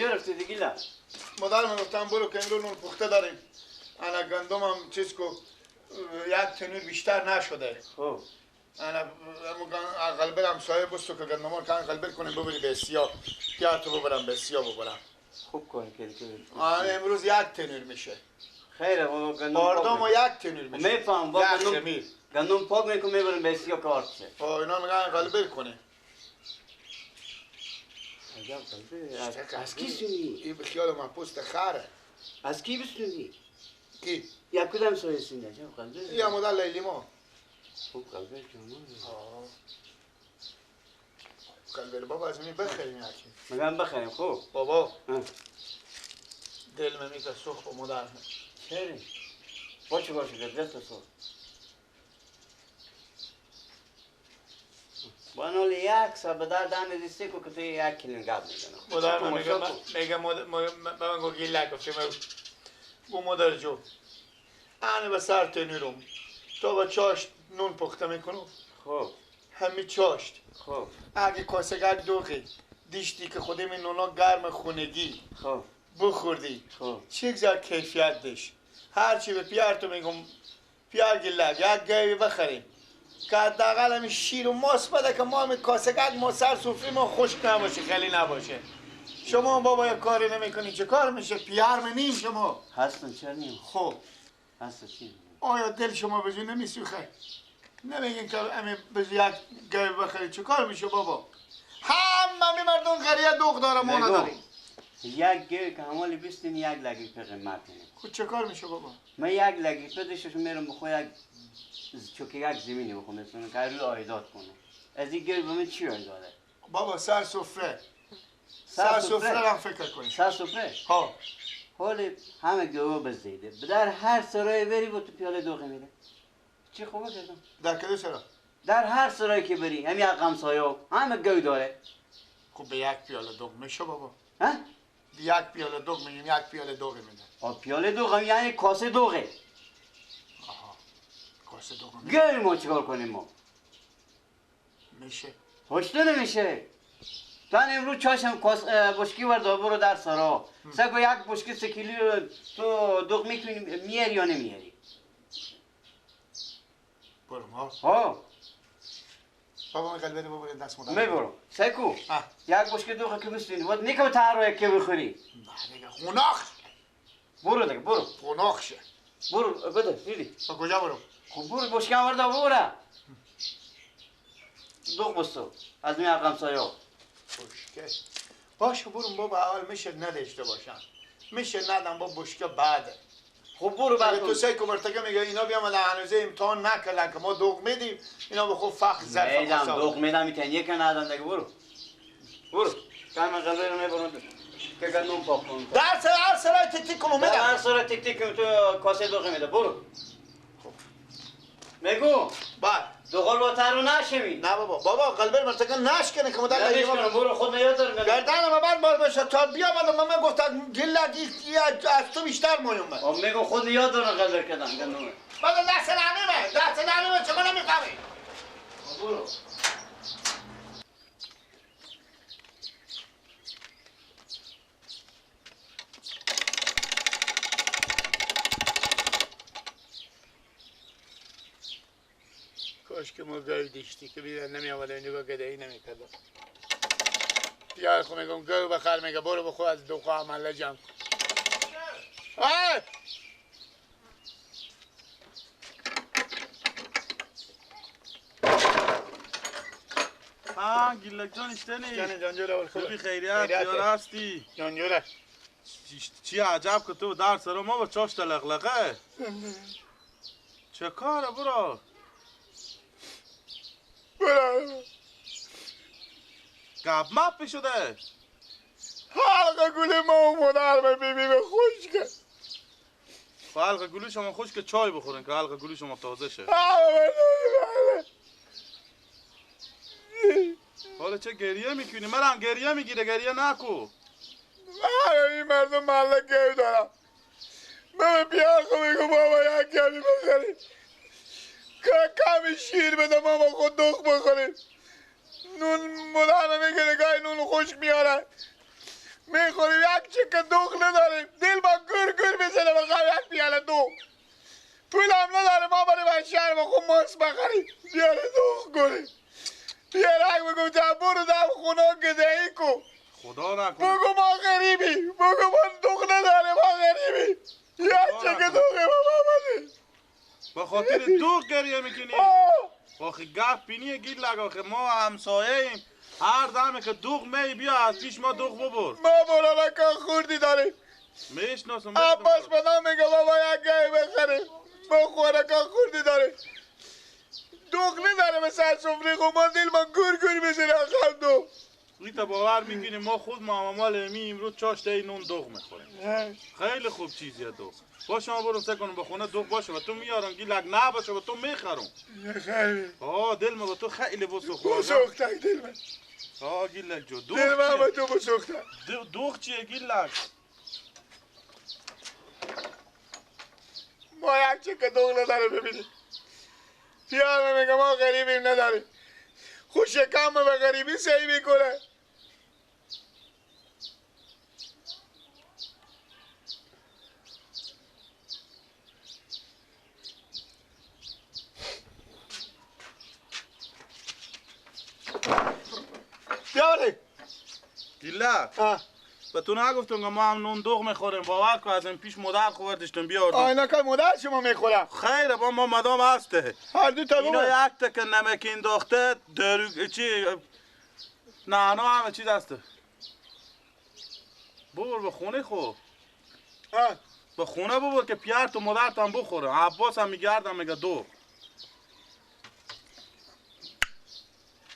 کجا رفتی دیگه؟ مادر من گفتم برو که امروز نون پخته داریم. انا گندم هم چیز کو یک تنور بیشتر نشده. خب انا قلبل همسایه بستو که گندم ها کن قلبل کنیم ببری به سیاه. یا تو ببرم به سیاه ببرم. خوب کار کردی. آره امروز یک تنور میشه. خیره بابا گندم آردم یک تنور میشه. میفهم با گندم گندم پاک میکنم میبرم به سیاه کار شه. اینا میگن قلبل کنه. عجب قلبه. از کی سونی؟ این به خیال من پوست خره. از کی بسونی؟ کی؟ یا کدام سایه سینده؟ عجب قلبه. یا مادر لیلی ما. خوب قلبه جمان. قلبه بابا از می بخریم یکی. میگم بخریم خوب. بابا. دل من میگه سوخت با مادر. چرا؟ باشه باشه دل تو سوخت. بانو یک سبدا دانه دیسته کو که یک کیلو گاب میزنه. مادر من میگه من گو گیلا گفتم گو مادر جو. انا به سر تنورم. تو با چاشت نون پخته میکنم. خب. همی چاشت. خب. اگه کاسه گگ دوغی دیشتی که خودم این نونا گرم خونگی. خب. بخوردی. خب. چه گذار کیفیت داشت. هرچی به پیار تو میگم پیار گیلک یک گوی بخریم. که حداقل همین شیر و ماست بده که ما همین کاسه گگ ما سر سفره ما خشک نباشه خیلی نباشه. شما بابا یک کاری نمیکنی چه کار میشه؟ پیار من نیم شما. هستم چرا نیم؟ خب. هستم چی؟ آیا دل شما به جون نمیسوخه؟ نمیگین که همین به یک گوی بخری چه کار میشه بابا؟ همه مردم قریه دوغ داره ما نداریم. یک گوی که همالی بیستین یک لگیفه قیمت اینه. خب چه کار میشه بابا؟ من یک لگیفه داشتم میرم بخو یک چوکی یک زمینی بخوام مثلا که روی آیداد کنه. از این گوی به من چی آیداده؟ بابا سر سفره. سر سفره هم فکر کنی. سر سفره؟ ها. حال همه گوه بزیده. در هر سرای بری با تو پیاله دوغه میره. چی خوبه کردم؟ در کدو سرا؟ در هر سرایی که بری همین قمسایا همه گوی داره. خب به یک پیاله دوغ میشه بابا. ها؟ یک پیاله دوغ میگیم یک پیاله دوغ میده. آ پیاله دوغ یعنی کاسه دوغه. آها. کاسه دوغ میده. گوی ما چیکار کنیم ما؟ میشه. هشته نمیشه. تا امروز چاشم بشکی وردا برو در سرا. سگو یک بشکی 3 کیلو تو دوغ میتونی میاری یا نمیاری؟ برو ما. ها. بابا من قلبه بابا دست مادر. میبرم. سکو. یک بشکی دوغ که بستونی. باید نیکو تهرو یک که بخوری. نه دیگه خوناخ. برو دیگه برو. خوناخ شه. برو بده دیدی. با کجا برو؟ خب برو بشکی وردا برو. دوغ بستو. از می همسایه‌ها. بشکه باشه برم بابا اول میشه نداشته باشم میشه ندم با بشکه بعد. خب برو بعد تو سه کومرتگه میگه اینا بیام هنوز امتحان نکردن که ما دوغ میدیم اینا به خود فخر ظرف میدم دوغ میدم میتن یک ندم دیگه برو برو کم قلبه رو میبرم که گندم پاک کن در سر هر سرای تک تک کنم میدم هر سرای تک تک کنم تو کاسه دوغ میده برو. خب میگو بعد دوغل با ترو نشمی. نه بابا بابا قلبه مرتکن نشکنه که مدل نشکنه برو خود نیاد دارم گردنم بعد بار باشه تا بیا من گفتم گلک از تو بیشتر مهم. میگم خود نیاد دارم قلبه کردن گندمه. بعد دست نمیمه دست نمیمه چگونه میفهمی؟ برو. کاش که ما گاو دیشتی که بیدن نمی آمده اینجا گدایی نمی کردم. پیار خو میگم گاو بخر میگه برو بخو از دو خواه عمله جمع کن. آه! ها گیلک جان اشتنی جان جان جان خوبی خیریت یار هستی جان جان چی عجب که تو در سر ما با چاش تلقلقه چه کاره برو برو گپ مپ شده حلقه گل ما و مادر به بیبی به خشکه حلقه گلو شما خشکه چای بخورن که حلقه گلو شما تازه شه. حالا چه گریه میکنی؟ من گریه میگیره گریه نکو. من این مردم محله گیو دارم. من بیار خو میگم بابا یک گمی بخریم که کمی شیر بده ما با خود دوغ بخوریم. نون مدرم میگه گاهی نون خشک میاره. میخوریم یک چک دوغ نداریم. دل با گور گور میزنه بخواه یک پیاله دوغ. پول هم نداره ما بریم از شهر بخون ماست بخریم. بیاره دوغ کنیم. بیاره بگم تا برو دم خونه گدهی کن. خدا نکنه. بگو ما غریبی. بگو ما دوغ نداره ما غریبی. یک چک دوغ ما بده. به خاطر دوغ گریه میکنی؟ آخه گپ بینیه گیلک آخه ما همسایه ایم. هر دمه که دوغ می بیا از پیش ما دوغ ببر. ما مولانا که خوردی داریم. میشناسم. عباس بدم میگه بابا یک گاهی بخریم. بخوره که خوردی داریم. دوغ نداره به سر سفره خو ما دل ما گور گور میزنه آخر دوغ. تا باور میکنی ما خود ماما امی امروز چاشت ای نون دوغ میخوریم. خیلی خوب چیزیه دوغ. باشه ما برم سه کنم به خونه دوغ باشه و تو میارم گیلک نباشه و تو میخرم. خیلی. آه دل ما با تو خیلی بسوخت. بسوخت دل من. آه گیلک جو دوغ. دل من با تو بسوخت. دوغ چیه گیلک؟ ما یک چک دوغ نداره ببینی. پیارم میگه ما غریبیم نداریم. خوش کم به غریبی سعی میکنه. بیاره. گیلک. به تو نگفتم که ما هم نون دوغ میخوریم. باور کن از این پیش مادر خوردشتم بیاردم. اینا که مادر شما میخورم. خیره با ما مدام هسته. هر دو تا اینا یک تا که نمک انداخته درو چی نه نه همه چیز هسته. ببر به خونه خو. به خونه ببر که پیار تو مادرت هم بخوره. عباس هم میگردم میگه دوغ.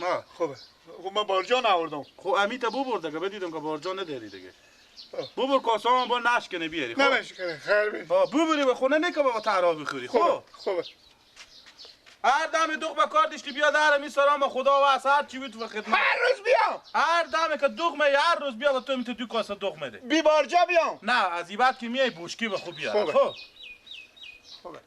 ما خوبه. خب من بارجا نآوردم. خب امیت ببر دیگه بدیدم که بارجا نداری دیگه. ببر کاسه با نشکنه بیاری. خب نشکنه خیر بی. ها ببری به خونه نکه بابا ترا بخوری. خب خوبه. هر دم دوغ به کار داشتی بیا در می سلام خدا و از هر چی بود تو خدمت. هر روز بیام. هر دم که دوغ می هر روز بیا و تو می تو کاسه دوغ میده. بی بارجا بیام. نه از این بعد که میای بوشکی به خوب بیار. خب خوبه.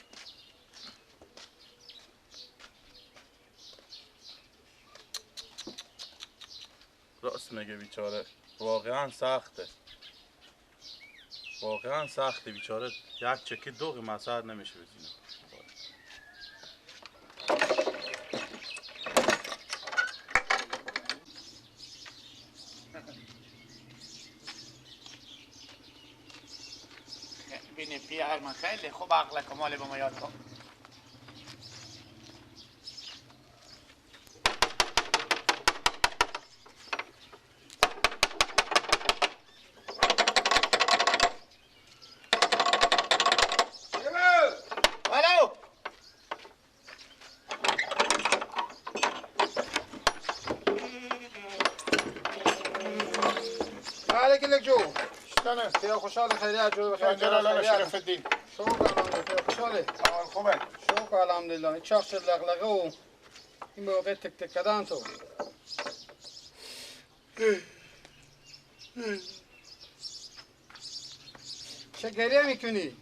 راست میگه بیچاره. واقعا سخته. واقعا سخته بیچاره. یک چکی دوغ مسر نمیشه بزینه. ببینی پیار من خیلی خوب عقل کمال به ما یاد کن. خوشحال خیریت جو بخیر. جلال شرف الدین. شکر الحمدلله خوشحاله. خوبه. شکر الحمدلله. چاق شد لغلقه و این موقع تک تک کردن تو. چه گریه میکنی؟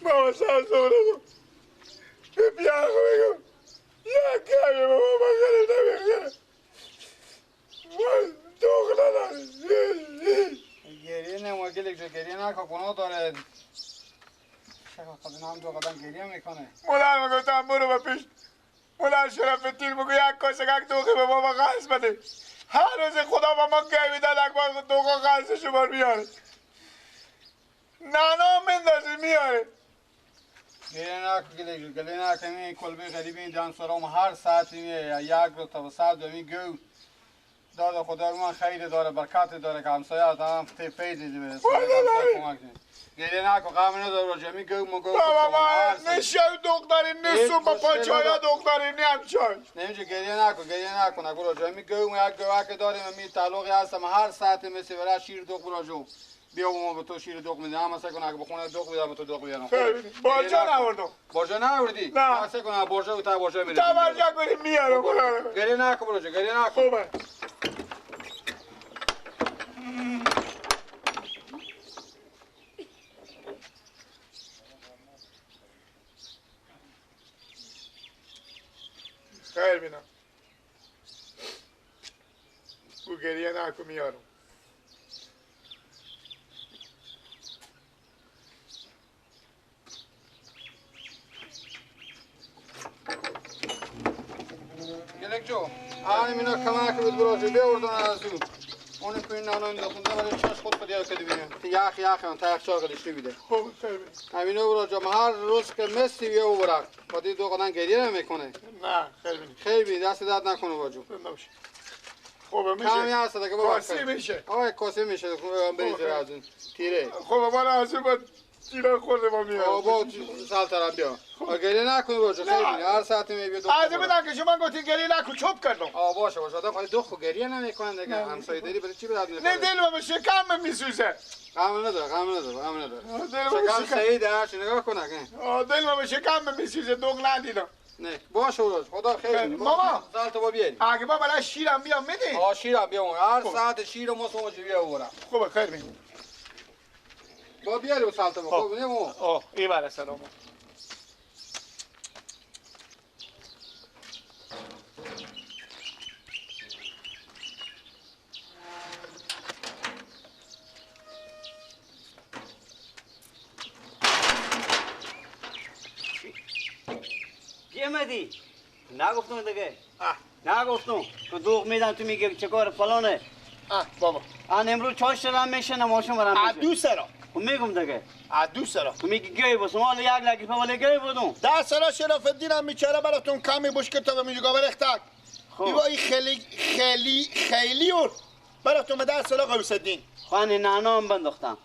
بابا سر سوره بیا میگم یک کمی بابا بخرم نمیخرم من دوغ ندارم. گریه نمو گلک جو گریه نکن گناه داره. چقدر قدم هم دو قدم گریه میکنه. مادر میگفتم برو به پیش مادر شرف الدین بگو یک کاسه یک دوغی به بابا قرض بده. هر روز خدا با ما گه میداد یک بار دوغ قرض شما میاره. نانا میندازه میاره. گریه نکن گلک جو گریه نکن. این کلبه غریبی این دان سرام هر ساعتی میه یک رو تا ساعت دومی گو داد خدا من خیر داره برکت داره که همسایه هم فیض دیده کمک گریه نکن غم نداره راجع می گو مگو بابا نه شب دوغ داریم نه صبح با پاچایا دوغ داریم نه هم چای نمیشه. گریه نکن گریه نکن اگه راجع می گو یک گوک داریم می تعلقی هستم هر ساعت مثل برای شیر دوغ راجع بیا ما به تو شیر دوغ میدم. مثلا کن اگه بخونه دوغ میدم به تو دوغ میدم. بارجا نآوردم. بارجا نآوردی؟ نه. مثلا کن بارجا و تا بارجا میرم. تا بارجا کنیم میارم. گریه نکن راجع گریه نکن. خوبه. خیر بینم. بو گریه نکن میارم. گلک جو آن مینا کمک بود براجو بیاوردن از او اون که این نانو انداختن ولی چش خود خود یاد کردی بینیم یخ یخ هم تا یخچال قلیشتی بیده. خب خیر همینو براجو هر روز که مستی بیا او برق با دی دو قدم گریه نمیکنه. نه خیر بینیم. خیر بینیم دست درد نکنه باجو. نباشه. خوبه میشه. کمی هست دیگه بابا. کاسه میشه. آه کاسه میشه. خوبه بریم از اون تیره. خب بابا از اون با تیره خورده با میاد. بابا سال طرف بیا. گریه نکنی باجو خیر بینیم. هر ساعتی می بیا دو. از بدن که شما گفتی گریه نکن چوب کردم. آه باشه باشه آدم خالی دو گریه نمیکنن دیگه. همسایه داری برای چی به درد میخوره؟ نه دلم شکم میسوزه. غم نداره غم نداره غم نداره. شکم سعید هرچی نگاه کن. آه دلم شکم میسوزه دوغ ندیدم. نه باشه اوراج خدا خیر. ماما سال تو با بیاری. اگه بابا برای شیرم بیام میدی؟ آه شیرم بیام هر ساعت شیر ما سوم بیا اورم. خوبه خیر بینیم. با بیاری و سال تو خوب نمو. آه ای بله سلام. بیامدی؟ نگفتم دیگه. نگفتم تو دوغ میدم تو میگه چه کار فلانه. بابا ان امروز چاش رم میشه نماشم رم میشه. دو سرا میگم دیگه. دو سرا تو میگی گی بس مال یک لگی ولی گی بودم. ده سرا شرف الدین هم بیچاره براتون کمی بشکه تا میگه برختک. ایوای خیلی خیلی خیلی براتون به ده سرا قوس الدین. خانه نانام بنداختم.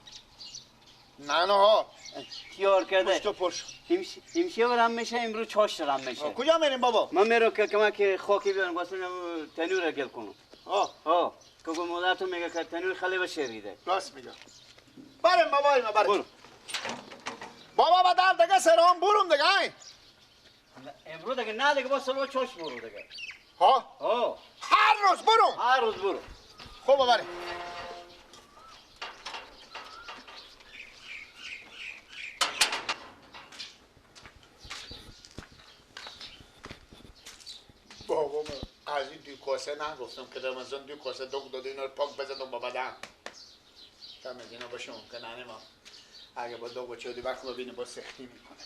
نانوها تیار کرده. پشت پرش. امشب رم میشه امروز چاش رم میشه. کجا میریم بابا؟ من میرم که کمک خاکی بیارم واسه تنور گل کنم. آه آه که مادر تو میگه که تنور خیلی بشریده. راست میگه. برم بابا اینا برم. بابا با در دیگه سرام برم دیگه. ای. امروز دیگه نه دیگه با سلو چاش برو دیگه. ها؟ ها. هر روز برم. هر روز برو. خب بابا. بابا از این دو کاسه نگفتم که رمضان دو کاسه دوغ داده اینا رو پاک بزدم با بدن کم از اینا باشه ممکن ننه ما اگه با دوغ بچه دی وقت ببینه با سختی میکنه.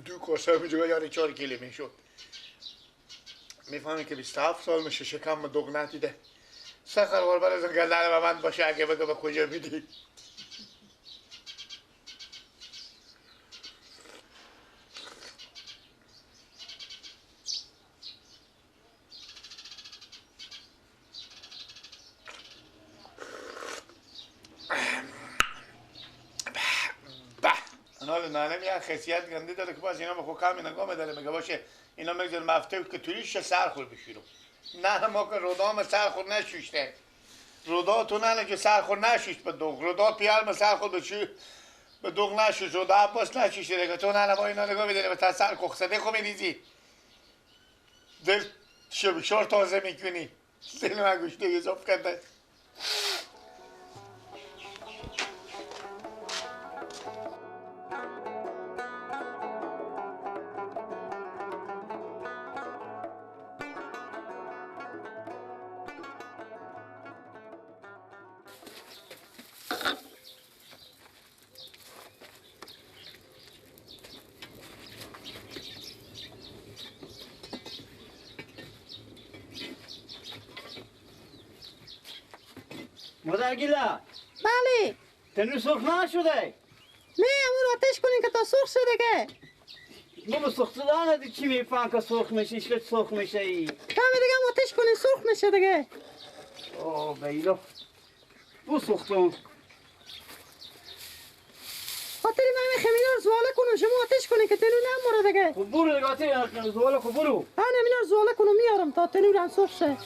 دو کاسه میجوگه یعنی 4 کیلو میشد. میفهمی که 27 سال میشه شکم دوغ ندیده. سخر بار از گردن به من باشه اگه بگه به کجا میدی. نانه میان خصیت گنده داره که باز اینا به خود کمی نگاه داره میگه باشه اینا میگذار مفته که توریش سر خور بشیرم. نه ما که رودام سر خور نشوشته. رودا تو نه که سر خور نشوشت به دوغ. رودا پیال سر خور به به دوغ نشوشت. رودا عباس نشوشته که تو نه با اینا نگاه میداری به تا سر کخصده خو میریزی. دل شبشار تازه میکنی. دل من گوشته اضاف کرده. مادرگیلا. بله. تنور سرخ نشده. نه امور آتش کنین که تا سرخ شده که. بابا سوختن دی چی میفهم که سرخ میشه ایش که سرخ میشه ای کمی دیگه هم آتش کنی سرخ میشه دیگه. آه بیلا بو سوختم. خاطر من خمینا رو زواله کنم شما آتش کنی که تنور نموره دیگه. خب برو دیگه آتش زواله خب برو. من همینا رو زواله کنم میارم تا تنور هم سرخ شه.